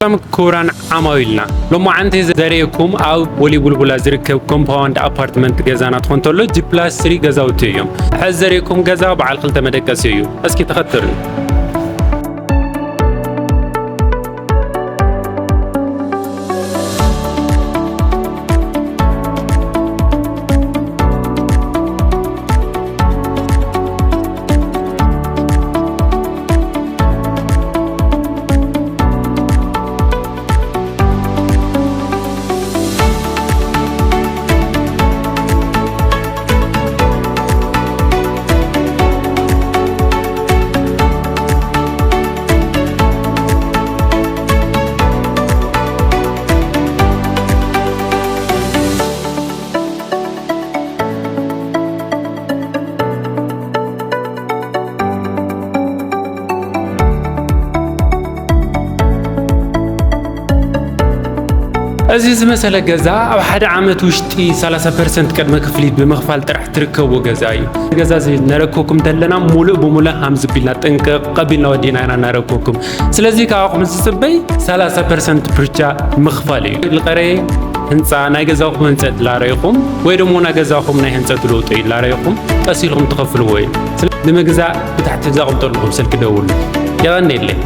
ሰላም ክቡራን ዓማዊልና፣ ሎማዓንቲ ዘርእየኩም ኣብ ወሊ ቡልቡላ ዝርከብ ኮምፓውንድ ኣፓርትመንት ገዛና ትኾን ተሎ ጂ ፕላስ ስሪ ገዛውቲ እዮም። ሕዚ ዘርእየኩም ገዛ በዓል ክልተ መደቀሲ እዩ። እስኪ ተኸተሉኒ። እዚ ዝመሰለ ገዛ ኣብ ሓደ ዓመት ውሽጢ ሰላሳ ፐርሰንት ቅድመ ክፍሊት ብምኽፋል ጥራሕ ትርከብዎ ገዛ እዩ። ገዛ እዚ ነረክበኩም ተለና ሙሉእ ብሙሉእ ሃም ዝቢልና ጥንቅቕ ቀቢልና ወዲና ኢና ነረክበኩም። ስለዚ ካብኹም ዝጽበይ ሰላሳ ፐርሰንት ብቻ ምኽፋል እዩ። ልቐረየ ህንጻ ናይ ገዛኹም ህንጸት ላረይኹም ወይ ደሞ ናይ ገዛኹም ናይ ህንጸት ለውጢ ላረይኹም ቀስ ኢልኩም ትኸፍልዎ እዩ። ስለ ንምግዛእ ብታሕቲ ዘቐምጠልኩም ስልኪ ደውሉ። የቐንየለይ።